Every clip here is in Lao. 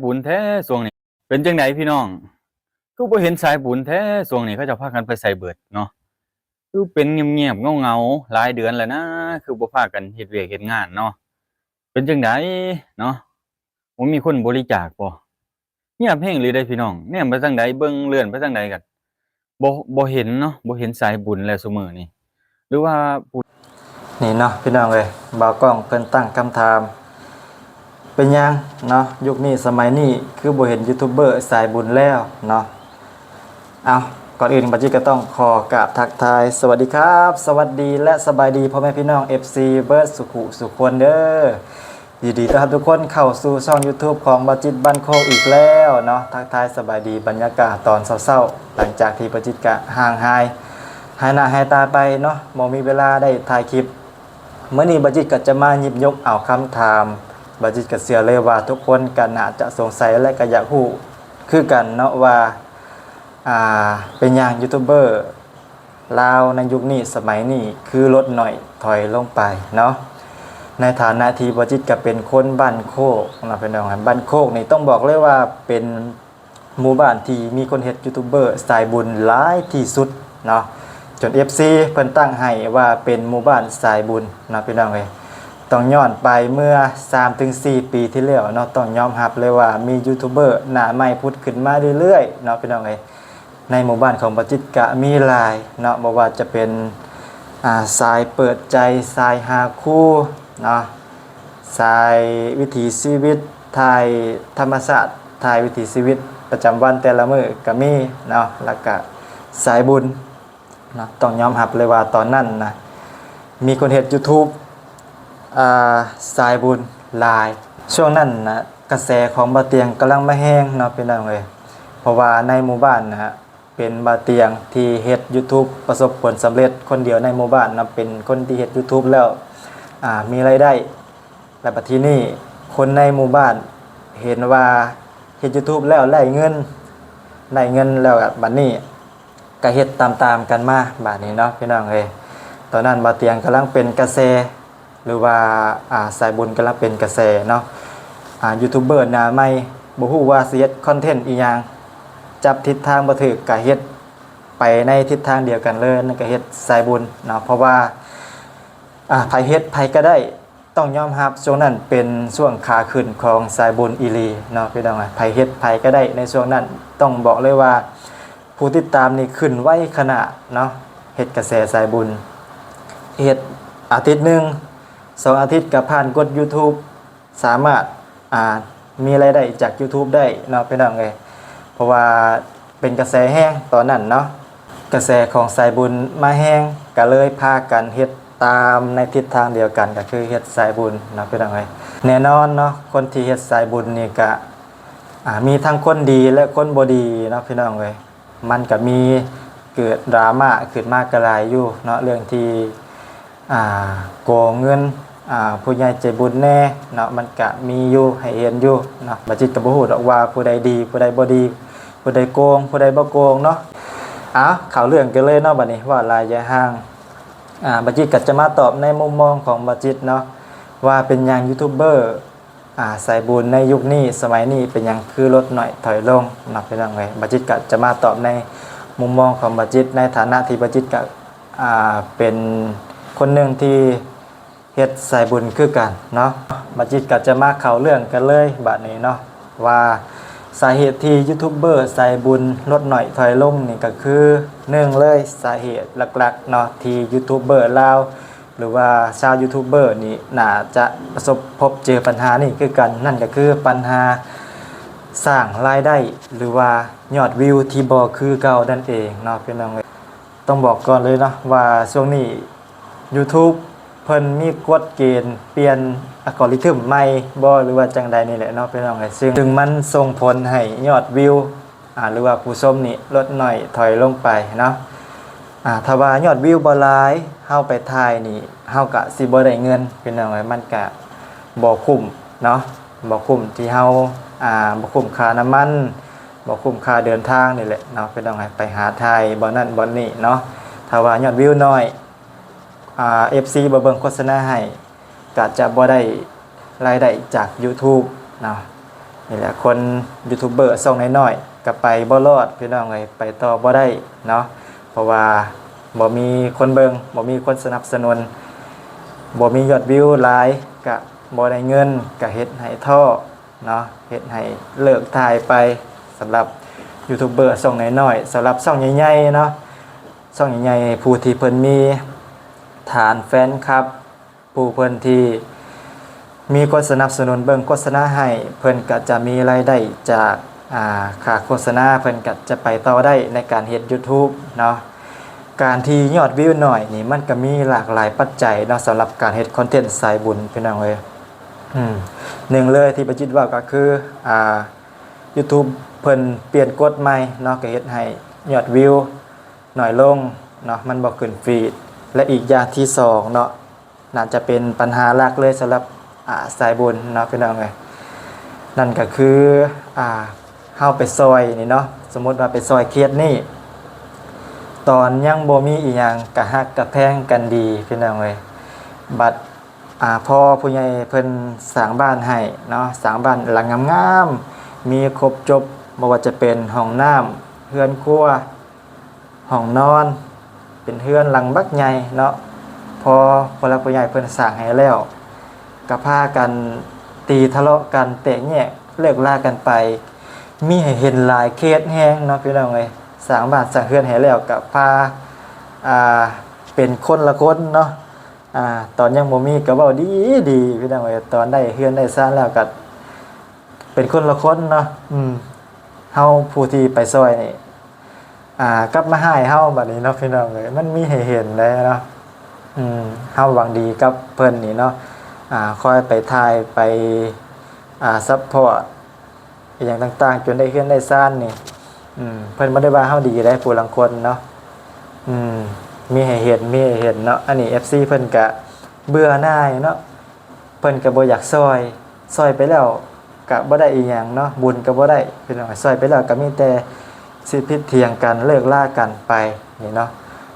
ບຸນແທ້ຊ່ວງນີ້. ເປັນຈັ່ງໃດພີ່ນ້ອງ? ຄືບໍ່ເຫັນສາຍບຸນແທ້ຊ່ວງນີ້ ເຂົາເຈົ້າພາກັນໄປໃສເບິດເນາະ? ຄືເປັນງຽບໆເຫງົາໆ ຫຼາຍເດືອນແລ້ວນະ ຄືບໍ່ພາກັນເຮັດວຽກເຮັດງານເນາະ? ເປັນຈັ່ງໃດເນາະ? ບໍ່ມີຄົນບໍລິຈາກບໍ່? ງຽບແຮງອີ່ຫຼີເດ້ພີ່ນ້ອງ. ແນມໄປທາງໃດ ເບິ່ງເລື່ອນໄປທາງໃດກໍບໍ່ ບໍ່ເຫັນເນາະ, ບໍ່ເຫັນສາຍບຸນແລ້ວຊຸມື້ນີ້ ຫຼືວ່າຜູ້ ນີ້ເນາະພີ່ນ້ອງເອີຍ, ບ່າວກ້ອງເພິ່ນຕັ້ງຄຳຖາມ ເປັນຫຍັງເນາະ ຍຸກນີ້ສະໄໝນີ້ຄືບໍ່ເຫັນຢູທູບເບີສາຍບຸນແລ້ວເນາະ? ເອົາ ກ່ອນອື່ນບັດຈິດກໍຕ້ອງຂໍກາບທັກທາຍ ສະຫວັດດີຄັບ ສະຫວັດດີ ແລະ ສະບາຍດີພໍ່ແມ່ພີ່ນ້ອງ ເອັຟຊີ ເບິດສູ່ຜູ້ສູ່ຄົນເດີ. ຍິນດີຕ້ອນຮັບທຸກຄົນເຂົ້າສູ່ຊ່ອງຢູທູບຂອງບ່າວຈິດບ້ານໂຄກອີກແລ້ວເນາະ. ທັກທາຍສະບາຍດີບັນຍາກາດຕອນເຊົ້າໆ ຫຼັງຈາກທີ່ບ່າວຈິດກະຫ່າງຫາຍ ຫາຍໜ້າຫາຍຕາໄປເນາະ, ບໍ່ມີເວລາໄດ້ຖ່າຍຄລິບ. ມື້ນີ້ບ່າວຈິດກໍຈະມາຫຍິບຍົກເອົາຄຳຖາມ, ບ່າວຈິດກໍເຊື່ອເລີຍວ່າທຸກຄົນກໍໜ້າຈະສົງໄສ ແລະ ກໍຢາກຮູ້ຄືກັນເນາະວ່າ ອ່າ ເປັນຫຍັງຢູທູບເບີລາວໃນຍຸກນີ້ສະໄໝນີ້ຄືລົດໜ້ອຍຖອຍລົງໄປເນາະ. ໃນຖານະທີ່ບ່າວຈິດກໍເປັນຄົນບ້ານໂຄກເນາະ ພີ່ນ້ອງ, ບ້ານໂຄກນີ້ຕ້ອງບອກເລີຍວ່າເປັນ ໝູ່ບ້ານທີ່ມີຄົນເຮັດຢູທູບເບີສາຍບຸນຫຼາຍທີ່ສຸດເນາະ, ຈົນເອັຟຊີເພິ່ນຕັ້ງໃຫ້ວ່າເປັນໝູ່ບ້ານສາຍບຸນເນາະ ພີ່ນ້ອງເອີຍ. ຕ້ອງຍ້ອນໄປເມື່ອສາມເຖິງສີ່ປີທີ່ແລ້ວເນາະ, ຕ້ອງຍອມຮັບເລີຍວ່າມີຢູທູບເບີໜ້າໃໝ່ຜຸດຂຶ້ນມາເລື້ອຍໆເນາະ ພີ່ນ້ອງເອີຍ. ໃນໝູ່ບ້ານຂອງບ່າວຈິດກະມີຫຼາຍເນາະ, ບໍ່ວ່າຈະເປັນ ອ່າ ສາຍເປີດໃຈ, ສາຍຫາຄູ່ເນາະ, ສາຍວິຖີຊີວິດ ຖ່າຍທຳມະຊາດ ຖ່າຍວິຖີຊີວິດປະຈຳວັນແຕ່ລະມື້ກໍມີເນາະ, ແລ້ວກະສາຍບຸນເນາະ. ຕ້ອງຍອມຮັບເລີຍວ່າຕອນນັ້ນນະ ມີຄົນເຮັດຢູທູບ ອ່າ ສາຍບຸນຫຼາຍ. ຊ່ວງນັ້ນນະ ກະແສຂອງບ່າວຕຽງກຳລັງມາແຮງເນາະ ພີ່ນ້ອງເອີຍ, ເພາະວ່າໃນໝູ່ບ້ານນະ ເປັນບ່າວຕຽງທີ່ເຮັດຢູທູບປະສົບຜົນສຳເລັດຄົນດຽວໃນໝູ່ບ້ານເນາະ, ເປັນຄົນທີ່ເຮັດຢູທູບແລ້ວ ອ່າ ມີລາຍໄດ້. ແລ້ວບັດທີນີ້ຄົນໃນໝູ່ບ້ານເຫັນວ່າເຮັດຢູທູບແລ້ວໄດ້ເງິນ, ໄດ້ເງິນແລ້ວບັດນີ້ກໍເຮັດຕາມໆກັນມາບາດນີ້ເນາະ ພີ່ນ້ອງເອີຍ. ຕອນນັ້ນບ່າວຕຽງກຳລັງເປັນກະແສ ຫຼືວ່າ ອ່າ ສາຍບຸນກຳລັງເປັນກະແສເນາະ, ອ່າ ຢູທູບເບີໜ້າໃໝ່ ບໍ່ຮູ້ວ່າຊິເຮັດຄອນເທັນອີ່ຫຍັງ, ຈັບທິດທາງບໍ່ຖືກກະເຮັດໄປໃນທິດທາງດຽວກັນເລີຍ, ນັ້ນກະເຮັດສາຍບຸນເນາະ. ເພາະວ່າ ອ່າ ໃຜເຮັດໃຜກໍໄດ້, ຕ້ອງຍອມຮັບຊ່ວງນັ້ນເປັນຊ່ວງຂາຂຶ້ນຂອງສາຍບຸນອີ່ຫຼີເນາະ ພີ່ນ້ອງ. ໃຜເຮັດໃຜກໍໄດ້ໃນຊ່ວງນັ້ນ, ຕ້ອງບອກເລີຍວ່າຜູ້ຕິດຕາມນີ້ຂຶ້ນໄວຂະໜາດເນາະ, ເຮັດກະແສສາຍບຸນ ເຮັດອາທິດໜຶ່ງ ສອງອາທິດກໍຜ່ານກົດຢູທູບ ສາມາດ ອ່າ ມີລາຍໄດ້ຈາກຢູທູບໄດ້ເນາະ ພີ່ນ້ອງເອີຍ, ເພາະວ່າເປັນກະແສແຮງຕອນນັ້ນເນາະ. ກະແສຂອງສາຍບຸນມາແຮງ ກໍເລີຍພາກັນເຮັດຕາມໃນທິດທາງດຽວກັນ ກໍຄືເຮັດສາຍບຸນເນາະ ພີ່ນ້ອງເອີຍ. ແນ່ນອນເນາະ ຄົນທີ່ເຮັດສາຍບຸນນີ້ກະ ອ່າ ມີທັງຄົນດີ ແລະ ຄົນບໍ່ດີເນາະ ພີ່ນ້ອງເອີຍ. ມັນກະມີເກີດດຣາມາຂຶ້ນມາກະຫຼາຍຢູ່ເນາະ, ເລື່ອງທີ່ ອ່າ ໂກງເງິນ ອ່າ ຜູ້ໃຫຍ່ໃຈບຸນແດ່ເນາະ, ມັນກະມີຢູ່ໃຫ້ເຫັນຢູ່ເນາະ. ບ່າວຈິດກະບໍ່ຮູ້ດອກວ່າຜູ້ໃດດີ ຜູ້ໃດບໍ່ດີ ຜູ້ໃດໂກງ ຜູ້ໃດບໍ່ໂກງເນາະ. ເອົາ ເຂົ້າເລື່ອງກັນເລີຍເນາະ ບັດນີ້ເວົ້າຫຼາຍຢ່າຫ່າງ. ອ່າ ບ່າວຈິດກະຈະມາຕອບໃນມຸມມອງຂອງບ່າວຈິດເນາະ ວ່າເປັນຫຍັງຢູທູບເບີ ອ່າ ສາຍບຸນໃນຍຸກນີ້ສະໄໝນີ້ເປັນຫຍັງຄືລົດໜ້ອຍຖອຍລົງເນາະ ພີ່ນ້ອງເອີຍ. ບ່າວຈິດກະຈະມາຕອບໃນມຸມມອງຂອງບ່າວຈິດ ໃນຖານະທີ່ບ່າວຈິດກະ ອ່າ ເປັນຄົນໜຶ່ງທີ່ເຮັດສາຍບຸນຄືກັນເນາະ. ບ່າວຈິດກະຈະມາເຂົ້າເລື່ອງກັນເລີຍບາດນີ້ເນາະ ວ່າສາເຫດທີ່ຢູທູບເບີສາຍບຸນລົດໜ້ອຍຖອຍລົງນີ້ ກໍຄືໜຶ່ງເລີຍ ສາເຫດຫຼັກໆເນາະ ທີ່ຢູທູບເບີລາວ ຫຼືວ່າຊາວຢູທູບເບີນີ້ໜ້າຈະປະສົບພົບເຈີບັນຫານີ້ຄືກັນ, ນັ້ນກໍຄືບັນຫາສ້າງລາຍໄດ້ ຫຼືວ່າຍອດວິວທີ່ບໍ່ຄືເກົ່ານັ້ນເອງເນາະ ພີ່ນ້ອງເອີຍ. ຕ້ອງບອກກ່ອນເລີຍເນາະວ່າຊ່ວງນີ້ຢູທູບເພິ່ນມີກົດເກນປ່ຽນອັລກອຣິທຶມໃໝ່ບໍ່ ຫຼືວ່າຈັ່ງໃດນີ້ແຫຼະເນາະ ພີ່ນ້ອງເອີຍ, ຊຶ່ງ ຊຶ່ງມັນສົ່ງຜົນໃຫ້ຍອດວິວ ອ່າ ຫຼືວ່າຜູ້ຊົມນີ້ລົດໜ້ອຍຖອຍລົງໄປເນາະ. ອ່າ ຖ້າວ່າຍອດວິວບໍ່ຫຼາຍ ເຮົາໄປຖ່າຍນີ້ ເຮົາກະຊິບໍ່ໄດ້ເງິນ ພີ່ນ້ອງເອີຍ, ມັນກະບໍ່ຄຸ້ມເນາະ, ບໍ່ຄຸ້ມທີ່ເຮົາ ອ່າ ບໍ່ຄຸ້ມຄ່ານ້ຳມັນ ບໍ່ຄຸ້ມຄ່າເດີນທາງນີ້ແຫຼະເນາະ ພີ່ນ້ອງເອີຍ, ໄປຫາຖ່າຍບ່ອນນັ້ນບ່ອນນີ້ເນາະ. ຖ້າວ່າຍອດວິວໜ້ອຍ ອ່າ ເອັຟຊີ ບໍ່ເບິ່ງໂຄສະນາໃຫ້ ກະຈະບໍ່ໄດ້ລາຍໄດ້ຈາກຢູທູບເນາະ. ນີ້ແຫຼະ ຄົນຢູທູບເບີຊ່ອງນ້ອຍໆ ກໍໄປບໍ່ລອດພີ່ນ້ອງເອີຍ ໄປຕໍ່ບໍ່ໄດ້ເນາະ ເພາະວ່າບໍ່ມີຄົນເບິ່ງ ບໍ່ມີຄົນສະໜັບສະໜູນ ບໍ່ມີຍອດວິວຫຼາຍ ກະບໍ່ໄດ້ເງິນ ກະເຮັດໃຫ້ທໍ້ເນາະ ເຮັດໃຫ້ເລີກຖ່າຍໄປ ສຳລັບຢູທູບເບີຊ່ອງນ້ອຍໆ. ສຳລັບຊ່ອງໃຫຍ່ໆເນາະ ຊ່ອງໃຫຍ່ໆ ຜູ້ທີ່ເພິ່ນມີຖານແຟນຄລັບ ຜູ້ເພິ່ນທີ່ມີຄົນສະໜັບສະໜູນເບິ່ງໂຄສະນາໃຫ້ ເພິ່ນກະຈະມີລາຍໄດ້ຈາກ ອ່າ ຄ່າໂຄສະນາ ເພິ່ນກະຈະໄປຕໍ່ໄດ້ໃນການເຮັດຢູທູບເນາະ. ການທີ່ຍອດວິວໜ້ອຍນີ້ ມັນກະມີຫຼາກຫຼາຍປັດໄຈເນາະ ສຳລັບການເຮັດຄອນເທັນສາຍບຸນພີ່ນ້ອງເອີຍ. ອືມ ໜຶ່ງເລີຍທີ່ປະຈິດເວົ້າກະຄື ອ່າ ຢູທູບເພິ່ນປ່ຽນກົດໃໝ່ເນາະ ກະເຮັດໃຫ້ຍອດວິວໜ້ອຍລົງເນາະ ມັນບໍ່ຂຶ້ນຟີດ ແລະ ອີກຢ່າງທີສອງເນາະ ໜ້າຈະເປັນບັນຫາຫຼັກເລີຍສຳລັບ ອາ ສາຍບຸນເນາະພີ່ນ້ອງເອີຍ ນັ້ນກະຄື ອາ ເຮົາໄປຊ່ອຍນີ້ເນາະ ສົມມຸດວ່າໄປຊ່ອຍເຂດນີ້ ຕອນຍັງບໍ່ມີອີ່ຫຍັງກະຮັກກະແພງກັນດີພີ່ນ້ອງເອີຍ ບັດ ອາ ພໍຜູ້ໃຫຍ່ເພິ່ນສ້າງບ້ານໃຫ້ເນາະ ສ້າງບ້ານຫຼັງງາມໆ ມີຄົບຈົບ ບໍ່ວ່າຈະເປັນຫ້ອງນ້ຳ ເຮືອນຄົວ ຫ້ອງນອນ ເປັນເຮືອນຫຼັງບັກໃຫຍ່ເນາະ ພໍຜູ້ຫຼັກຜູ້ໃຫຍ່ເພິ່ນສ້າງໃຫ້ແລ້ວ ກະພາກັນຕີທະເລາະກັນ ແຕກແຍກເລີກລາກັນໄປ ມີໃຫ້ເຫັນຫຼາຍເຂດແຮງເນາະພີ່ນ້ອງເອີຍ. ສ້າງບ້ານສ້າງເຮືອນໃຫ້ແລ້ວກະພາ ອ່າ ເປັນຄົນລະຄົນເນາະ ອາ ຕອນຍັງບໍ່ມີກະເວົ້າດີໆ ພີ່ນ້ອງເອີຍ ຕອນໄດ້ເຮືອນໄດ້ຊານແລ້ວກະເປັນຄົນລະຄົນເນາະ. ອືມ ເຮົາຜູ້ທີ່ໄປຊ່ອຍນີ້ ອາ ກັບມາຮ້າຍເຮົາບາດນີ້ເນາະ ພີ່ນ້ອງເອີຍ ມັນມີໃຫ້ເຫັນໄດ໋ເນາະ. ອືມ ເຮົາຫວັງດີກັບເພິ່ນນີ້ເນາະ ອາ ຄອຍໄປຖ່າຍໄປ ອາ ຊັບພອດ ອີ່ຫຍັງຕ່າງໆ ຈົນໄດ້ເຮືອນໄດ້ຊານນີ້ ອືມ ເພິ່ນບໍ່ໄດ້ວ່າເຮົາດີໃດ໋ ຜູ້ລາງຄົນເນາະ. ອືມ ມີໃຫ້ເຫັນ ມີໃຫ້ເຫັນເນາະ ອັນນີ້ເອັຟຊີເພິ່ນກະເບື່ອໜ່າຍເນາະ ເພິ່ນກະບໍ່ຢາກຊ່ອຍ ຊ່ອຍໄປແລ້ວກະບໍ່ໄດ້ອີ່ຫຍັງເນາະ ບຸນກະບໍ່ໄດ້ ພີ່ນ້ອງ ຊ່ອຍໄປແລ້ວກະມີແຕ່ຊິຜິດຖຽງກັນ ເລີກລາກັນໄປນີ້ເນາະ.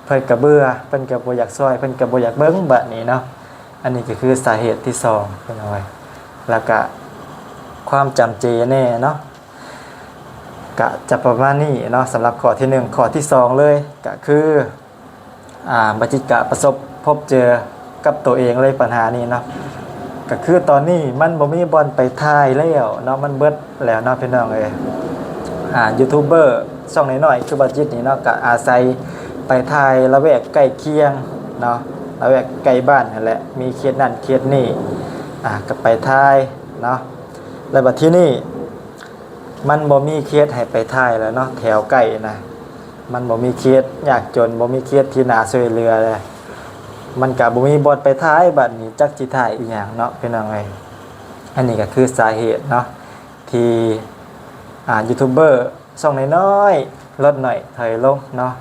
ເພິ່ນກະເບື່ອ ເພິ່ນກະບໍ່ຢາກຊ່ອຍ ເພິ່ນກະບໍ່ຢາກເບິ່ງບາດນີ້ເນາະ. ອັນນີ້ກະຄືສາເຫດທີສອງ ພີ່ນ້ອງເອີຍ ແລ້ວກະຄວາມຈຳເຈແດ່ເນາະ ກະຈະປະມານນີ້ເນາະ ສຳລັບຂໍ້ທີໜຶ່ງ. ຂໍ້ທີສອງເລີຍກະຄື ອາ ບາຈິດກະປະສົບພົບເຈີກັບໂຕເອງເລີຍ ບັນຫານີ້ເນາະ ກະຄືຕອນນີ້ມັນບໍ່ມີບ່ອນໄປຖ່າຍແລ້ວເນາະ ມັນເບິດແລ້ວເນາະ ພີ່ນ້ອງເອີຍ. ອາ ຢູທູບເບີຊ່ອງນ້ອຍໆ ຄືບາຈິດນີ້ເນາະ ກະອາໄສໄປຖ່າຍລະແວກໃກ້ຄຽງເນາະ ລະແວກໃກ້ບ້ານຫັ້ນແຫຼະ ມີເຂດນັ້ນເຂດນີ້ ອາ ກະໄປຖ່າຍເນາະ. ແລ້ວບັດທີນີ້ ມັນບໍ່ມີເຂດໃຫ້ໄປຖ່າຍແລ້ວເນາະ ແຖວໃກ້ນະ ມັນບໍ່ມີເຂດຍາກຈົນ ບໍ່ມີເຂດທີ່ໜ້າຊ່ວຍເຫຼືອແລ້ວ ມັນກະບໍ່ມີບ່ອນໄປຖ່າຍ ບາດນີ້ຈັກຊິຖ່າຍອີ່ຫຍັງເນາະ ພີ່ນ້ອງເອີຍ. ອັນນີ້ກະຄືສາເຫດເນາະ ທີ່ ອາ ຢູທູບເບີຊ່ອງນ້ອຍໆ ລົດໜ້ອຍຖອຍລົງເນາະ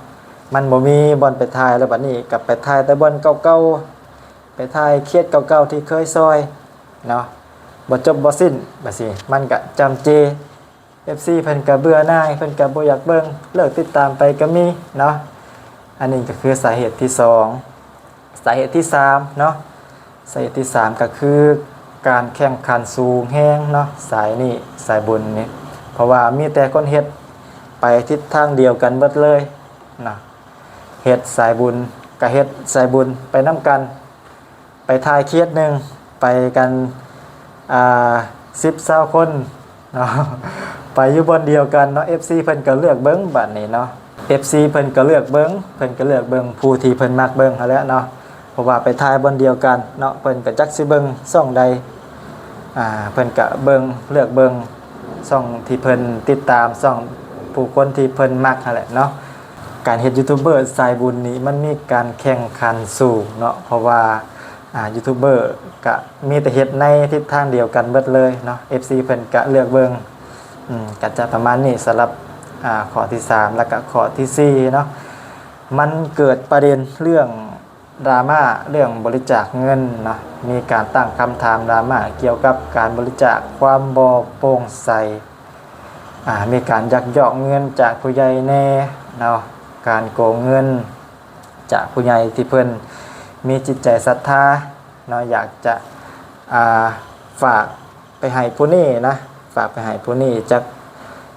ມັນບໍ່ມີບ່ອນໄປຖ່າຍ ແລ້ວບາດນີ້ກະໄປຖ່າຍແຕ່ບ່ອນເກົ່າໆ ໄປຖ່າຍເຂດເກົ່າໆ ທີ່ເຄີຍຊ່ອຍເນາະ ບໍ່ຈົບບໍ່ສິ້ນ ບາດນີ້ມັນກະຈຳເຈ ເອັຟຊີເພິ່ນກະເບື່ອໜ່າຍ ເພິ່ນກະບໍ່ຢາກເບິ່ງ ເລີກຕິດຕາມໄປກະມີເນາະ. ອັນນີ້ກະຄືສາເຫດທີສອງ. ສາເຫດທີສາມເນາະ ສາເຫດທີສາມກະຄືການແຂ່ງຂັນສູງແຮງເນາະ ສາຍນີ້ ສາຍບຸນນີ້ ເພາະວ່າມີແຕ່ຄົນເຮັດໄປທິດທາງດຽວກັນເບິດເລີຍເນາະ ເຮັດສາຍບຸນກະເຮັດສາຍບຸນໄປນຳກັນ ໄປຖ່າຍເຂດໜຶ່ງ ໄປກັນ ອາ ສິບຊາວຄົນເນາະ ໄປຢູ່ບ່ອນດຽວກັນເນາະ ເອັຟຊີເພິ່ນກະເລືອກເບິ່ງບາດນີ້ເນາະ ເອັຟຊີເພິ່ນກະເລືອກເບິ່ງ ເພິ່ນກະເລືອກເບິ່ງຜູ້ທີ່ເພິ່ນມັກເບິ່ງຫັ້ນແຫຼະເນາະ ເພາະວ່າໄປຖ່າຍບ່ອນດຽວກັນເນາະ ເພິ່ນກະຈັກຊິເບິ່ງຊ່ອງໃດ ອາ ເພິ່ນກະເບິ່ງ ເລືອກເບິ່ງຊ່ອງທີ່ເພິ່ນຕິດຕາມ ຊ່ອງຜູ້ຄົນທີ່ເພິ່ນມັກຫັ້ນແຫຼະເນາະ. ການເຮັດຢູທູບເບີສາຍບຸນນີ້ ມັນມີການແຂ່ງຂັນສູງເນາະ ເພາະວ່າ ອາ ຢູທູບເບີກະມີແຕ່ເຮັດໃນທິດທາງດຽວກັນເບິດເລີຍເນາະ ເອັຟຊີເພິ່ນກະເລືອກເບິ່ງ ອືມ ກະຈະປະມານນີ້ ສຳລັບ ອາ ຂໍ້ທີສາມ ແລະກະຂໍ້ທີສີ່ເນາະ. ມັນເກີດປະເດັນເລື່ອງດຣາມາ ເລື່ອງບໍລິຈາກເງິນເນາະ ມີການຕັ້ງຄຳຖາມດຣາມາກ່ຽວກັບການບໍລິຈາກ ຄວາມບໍ່ໂປ່ງໃສ ອາ ມີການຍັກຍອກເງິນຈາກຜູ້ໃຫຍ່ແດ່ເນາະ ການໂກງເງິນຈາກຜູ້ໃຫຍ່ທີ່ເພິ່ນມີຈິດໃຈສັດທາເນາະ ຢາກຈະ ອາ ຝາກໄປໃຫ້ຜູ້ນີ້ນະ ຝ ຝາກໄປໃຫ້ຜູ້ນີ້ຈັກ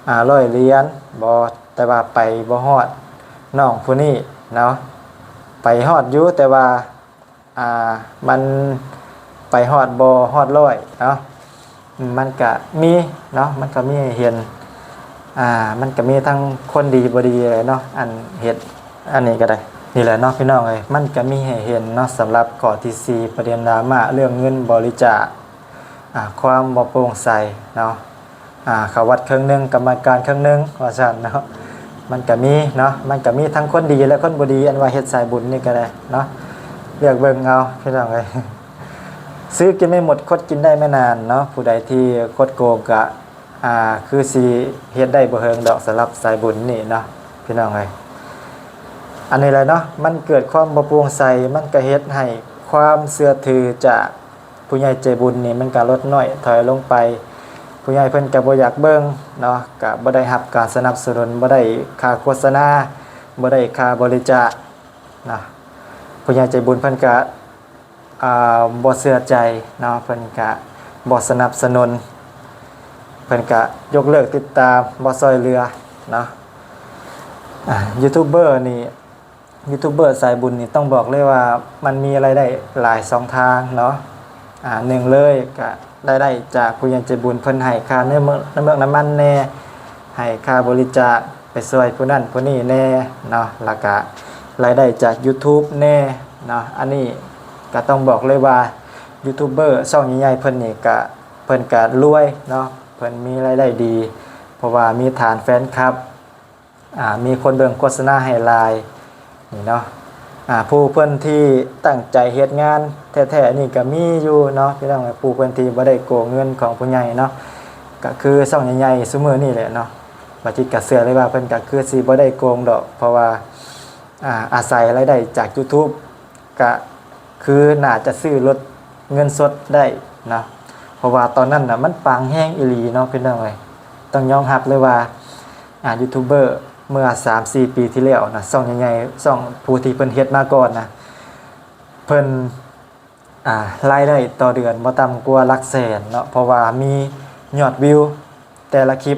ອາ ຮ້ອຍຫຼຽນບໍ ແຕ່ວ່າໄປບໍ່ຮອດນ້ອງຜູ້ນີ້ເນາະ. ໄປຮອດຢູ່ ແຕ່ວ່າ ອາ ມັນໄປຮອດບໍ່ຮອດຮ້ອຍເນາະ. ອາ ມັນກະມີເນາະ ມັນກະມີໃຫ້ເຫັນ ອາ ມັນກະມີທັງຄົນດີບໍ່ດີແຫຼະເນາະ ອັນເຮັດອັນນີ້ກະໄດ້. ນີ້ແຫຼະເນາະພີ່ນ້ອງເອີຍ ມັນກະມີໃຫ້ເຫັນເນາະ ສຳລັບຂໍ້ທີສີ່ ປະເດັນດຣາມາເລື່ອງເງິນບໍລິຈາກ ອາ ຄວາມບໍ່ໂປ່ງໃສເນາະ. ອາ ເຂົ້າວັດເຄິ່ງໜຶ່ງ ກຳມະການເຄິ່ງໜຶ່ງ ວ່າຊັ້ນເນາະ. ມັນກະມີເນາະ ມັນກະມີທັງຄົນດີ ແລະ ຄົນບໍ່ດີ ອັນວ່າເຮັດສາຍບຸນນີ້ກະໄດ້ເນາະ ເລືອກເບິ່ງເອົາພີ່ນ້ອງເອີຍ. ຊື້ກິນໄມ່ໝົດ ຄົດກິນໄດ້ໄມ່ນານເນາະ. ຜູ້ໃດທີ່ຄົດໂກງກະ ອາ ຄືຊິເຮັດໄດ້ບໍ່ເຫິງດອກ ສຳລັບສາຍບຸນນີ້ເນາະພີ່ນ້ອງເອີຍ. ອັນນີ້ແຫຼະເນາະ ມັນເກີດຄວາມບໍ່ໂປ່ງໃສ ມັນກະເຮັດໃຫ້ຄວາມເຊື່ອຖືຈາກ ຜູ້ໃຫຍ່ໃຈບຸນນີ້ມັນກະລົດນ້ອຍຖອຍລົງໄປ. ຜູ້ໃຫຍ່ເພິ່ນກະບໍ່ຢາກເບິ່ງເນາະ ກະບໍ່ໄດ້ຮັບການສະໜັບສະໜູນ ບໍ່ໄດ້ຄ່າໂຄສະນາ ບໍ່ໄດ້ຄ່າບໍລິຈາກເນາະ. ຜູ້ໃຫຍ່ໃຈບຸນເພິ່ນກະ ອາ ບໍ່ເຊື່ອໃຈເນາະ ເພິ່ນກະບໍ່ສະໜັບສະໜູນ ເພິ່ນກະຍົກເລີກຕິດຕາມ ບໍ່ຊ່ອຍເຫຼືອເນາະ. ອາ ຢູທູບເບີນີ້ ຢູທູບເບີສາຍບຸນນີ້ຕ້ອງບອກເລີຍວ່າມັນມີລາຍໄດ້ຫຼາຍຊ່ອງທາງເນາະ. ອາ ໜຶ່ງເລີຍກະລາຍໄດ້ຈາກຜູ້ໃຫຍ່ໃຈບຸນ ເພິ່ນໃຫ້ຄ່ານ້ຳເມືອກ ນ້ຳເມືອກນ້ຳມັນແດ່ ໃຫ້ຄ່າບໍລິຈາກໄປຊ່ວຍຜູ້ນັ້ນຜູ້ນີ້ແດ່ເນາະ ແລ້ວກະລາຍໄດ້ຈາກຢູທູບແດ່ເນາະ. ອັນນີ້ກະຕ້ອງບອກເລີຍວ່າຢູທູບເບີຊ່ອງໃຫຍ່ໆເພິ່ນນີ້ກະ ເພິ່ນກະລວຍເນາະ ເພິ່ນມີລາຍໄດ້ດີ ເພາະວ່າມີຖານແຟນຄລັບ ອາ ມີຄົນເບິ່ງໂຄສະນາໃຫ້ຫຼາຍນີ້ເນາະ. ອາ ຜູ້ເພິ່ນທີ່ຕັ້ງໃຈເຮັດງານແທ້ໆນີ້ກະມີຢູ່ເນາະພີ່ນ້ອງ ຜູ້ເພິ່ນທີ່ບໍ່ໄດ້ໂກງເງິນຂອງຜູ້ໃຫຍ່ເນາະ ກະຄືຊ່ອງໃຫຍ່ໆຊຸມື້ນີ້ແຫຼະເນາະ. ບາຈິດກະເຊື່ອເລີຍວ່າເພິ່ນກະຄືຊິບໍ່ໄດ້ໂກງດອກ ເພາະວ່າ ອາ ອາໄສລາຍໄດ້ຈາກຢູທູບ ກະຄືໜ້າຈະຊື້ລົດເງິນສົດໄດ້ເນາະ ເພາະວ່າຕອນນັ້ນນະມັນປັງແຮງອີ່ຫຼີເນາະພີ່ນ້ອງເອີຍ. ຕ້ອງຍອມຮັບເລີຍວ່າ ອາ ຢູທູບເບີເມື່ອສາມສີ່ປີທີ່ແລ້ວນະ ຊ່ອງໃຫຍ່ໆ ຊ່ອງຜູ້ທີ່ເພິ່ນເຮັດມາກ່ອນນະ ເພິ່ນ ອາ ລາຍໄດ້ຕໍ່ເດືອນບໍ່ຕ່ຳກວ່າຫຼັກແສນເນາະ ເພາະວ່າມີຍອດວິວແຕ່ລະຄລິບ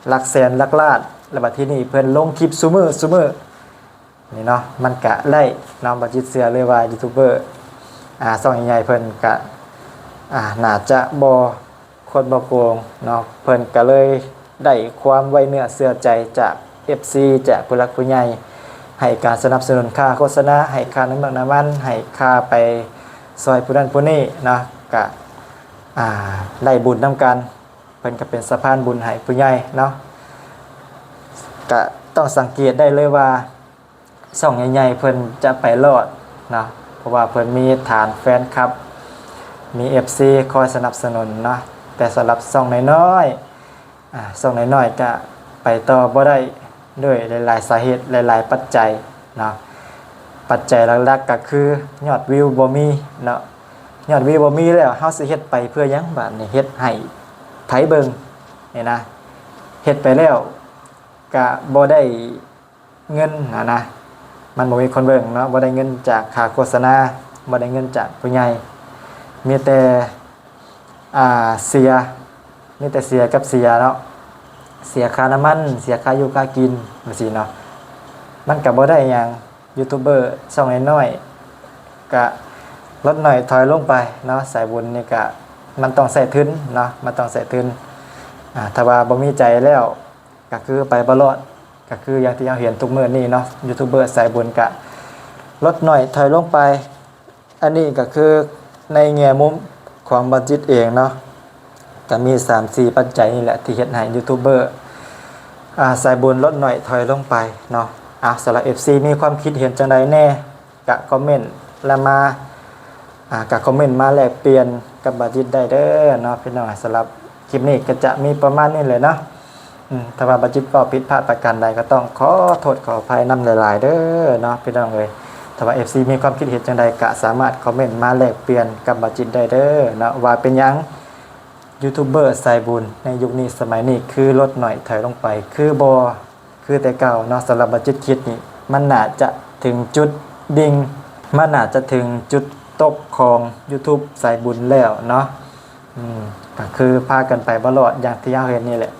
ຫຼັກແສນຫຼັກລ້ານ ແລ້ວບັດທີນີ້ເພິ່ນລົງຄລິບຊຸມື້ ຊຸມື້ ນີ້ເນາະ ມັນກະໄດ້ເນາະ. ບາຈິດເຊື່ອເລີຍວ່າຢູທູບເບີ ອາ ຊ່ອງໃຫຍ່ໆເພິ່ນກະ ອາ ໜ້າຈະບໍ່ ຄົນບໍ່ໂກງເນາະ ເພິ່ນກະເລີຍໄດ້ຄວາມໄວ້ເນື້ອເຊື່ອໃຈຈາກເອັຟຊີ ຈາກຜູ້ຫຼັກຜູ້ໃຫຍ່ ໃຫ້ການສະໜັບສະໜູນຄ່າໂຄສະນາ ໃຫ້ຄ່ານ້ຳເມືອກນ້ຳມັນ ໃຫ້ຄ່າໄປຊ່ອຍຜູ້ນັ້ນຜູ້ນີ້ເນາະ ກະ ອາ ໄດ້ບຸນນຳກັນ ເພິ່ນກະເປັນສະພານບຸນໃຫ້ຜູ້ໃຫຍ່ເນາະ. ກະຕ້ອງສັງເກດໄດ້ເລີຍວ່າ ຊ່ອງໃຫຍ່ໆເພິ່ນຈະໄປລອດເນາະ ເພາະວ່າເພິ່ນມີຖານແຟນຄລັບ ມີເອັຟຊີຄອຍສະໜັບສະໜູນເນາະ. ແຕ່ສຳລັບຊ່ອງນ້ອຍໆ ອາ ຊ່ອງນ້ອຍໆກະໄປຕໍ່ບໍ່ໄດ້ດ້ວຍຫຼາຍໆສາເຫດ ຫຼາຍໆປັດໄຈເນາະ. ປັດໄຈຫຼັກໆກະຄືຍອດວິວບໍ່ມີເນາະ ຍອດວິວບໍ່ມີແລ້ວ ເຮົາຊິເຮັດໄປເພື່ອຫຍັງບາດນີ້ ເຮັດໃຫ້ໃຜເບິ່ງນີ້ນະ ເຮັດໄປແລ້ວກະບໍ່ໄດ້ ເງິນຫັ້ນນະ ມັນບໍ່ມີຄົນເບິ່ງເນາະ ບໍ່ໄດ້ເງິນຈາກຄ່າໂຄສະນາ ບໍ່ໄດ້ເງິນຈາກຜູ້ໃຫຍ່ ມີແຕ່ ອາ ເສຍ ມີແຕ່ເສຍກັບເສຍເນາະ ເສຍຄ່ານ້ຳມັນ ເສຍຄ່າຢູ່ຄ່າກິນຈັ່ງຊີ້ເນາະ. ມັນກະບໍ່ໄດ້ຫຍັງ ຢູທູບເບີຊ່ອງນ້ອຍໆກະລົດໜ້ອຍຖອຍລົງໄປເນາະ. ສາຍບຸນນີ້ກະມັນຕ້ອງໃຊ້ທຶນເນາະ ມັນຕ້ອງໃຊ້ທຶນ ອາ ຖ້າວ່າບໍ່ມີໃຈແລ້ວ ກະຄືໄປບໍ່ລອດ ກະຄືຢ່າງທີ່ເຮົາເຫັນທຸກມື້ນີ້ເນາະ ຢູທູບເບີສາຍບຸນກະລົດໜ້ອຍຖອຍລົງໄປ. ອັນນີ້ກະຄືໃນແງ່ມຸມຂອງບາຈິດເອງເນາະ ກະມີສາມສີ່ປັດໄຈນີ້ແຫຼະທີ່ເຮັດໃຫ້ຢູທູບເບີ ອາ ສາຍບຸນລົດໜ້ອຍຖອຍລົງໄປເນາະ. ອາ ສຳລັບເອັຟຊີມີຄວາມຄິດເຫັນຈັ່ງໃດແດ່ ກະຄອມເມັນແລ້ວມາ ອາ ກະຄອມເມັນມາແລກປ່ຽນກັບບາຈິດໄດ້ເດີເນາະພີ່ນ້ອງ. ສຳລັບຄລິບນີ້ກະຈະມີປະມານນີ້ແຫຼະເນາະ. ອືມ ຖ້າວ່າບາຈິດເວົ້າຜິດພາດປະການໃດ ກະຕ້ອງຂໍໂທດຂໍອະໄພນຳຫຼາຍໆເດີເນາະພີ່ນ້ອງເອີຍ. ຖ້າວ່າເອັຟຊີມີຄວາມຄິດເຫັນຈັ່ງໃດ ກະສາມາດຄອມເມັນມາແລກປ່ຽນກັບບາຈິດໄດ້ເດີເນາະ ວ່າເປັນຫຍັງ ຢູທູບເບີສາຍບຸນໃນຍຸກນີ້ສະໄໝນີ້ຄືລົດໜ້ອຍຖອຍລົງໄປ ຄືບໍ່ຄືແຕ່ເກົ່າເນາະ. ສຳລັບບາຈິດຄິດນີ້ ມັນໜ້າຈະເຖິງຈຸດດິ່ງ ມັນໜ້າຈະເຖິງຈຸດຕົກຂອງຢູທູບສາຍບຸນແລ້ວເນາະ. ອືມ ກໍຄືພາກັນໄປບໍ່ລອດຢ່າງທີ່ເຮົາເຫັນນີ້ແຫຼະ.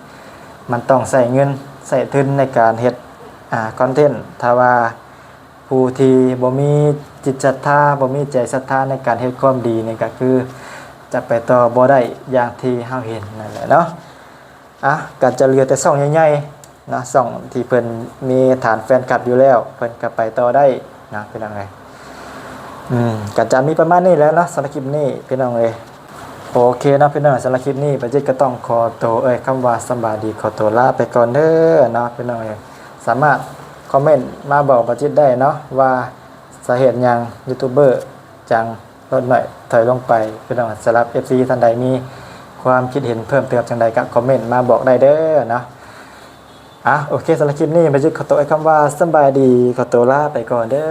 ມັນຕ້ອງໃຊ້ເງິນໃຊ້ທຶນໃນການເຮັດ ອ່າ ຄອນເທັນ. ຖ້າວ່າຜູ້ທີ່ບໍ່ມີຈິດສັດທາ, ບໍ່ມີໃຈສັດທາໃນການເຮັດຄວາມດີນີ້ ກໍຄືຈະໄປຕໍ່ບໍ່ໄດ້ຢ່າງທີ່ເຮົາເຫັນນັ້ນແຫຼະເນາະ. ອ່ະ ກໍຈະເຫຼືອແຕ່ຊ່ອງໃຫຍ່ໆເນາະ, ຊ່ອງທີ່ເພິ່ນມີຖານແຟນຄລັບຢູ່ແລ້ວ ເພິ່ນກໍໄປຕໍ່ໄດ້ນະ ພີ່ນ້ອງເອີຍ. ອືມ ກໍຈະມີປະມານນີ້ແຫຼະເນາະ ສຳລັບຄລິບນີ້ ພີ່ນ້ອງເອີຍ. ໂອເຄເນາະ ພີ່ນ້ອງ, ສຳລັບຄລິບນີ້ ບາຈິດກໍຕ້ອງຂໍໂຕເອີ່ຍຄຳວ່າສຳບາຍດີ ຂໍໂຕລາໄປກ່ອນເດີເນາະ ພີ່ນ້ອງເອີຍ. ສາມາດຄອມເມັນມາບອກບາຈິດໄດ້ເນາະ ວ່າສາເຫດຫຍັງຢູທູບເບີຈັ່ງ ລົດໜ້ອຍຖອຍລົງໄປ. ພີ່ນ້ອງ ສຳລັບເອັຟຊີທ່ານໃດມີຄວາມຄິດເຫັນເພີ່ມເຕີມຈັ່ງໃດ ກໍຄອມເມັນມາບອກໄດ້ເດີເນາະ. ອ່ະ ໂອເຄ ສຳລັບຄລິບນີ້ ບາຈິດຂໍໂຕເອີ່ຍຄຳວ່າສຳບາຍດີ ຂໍໂຕລາໄປກ່ອນເດີ.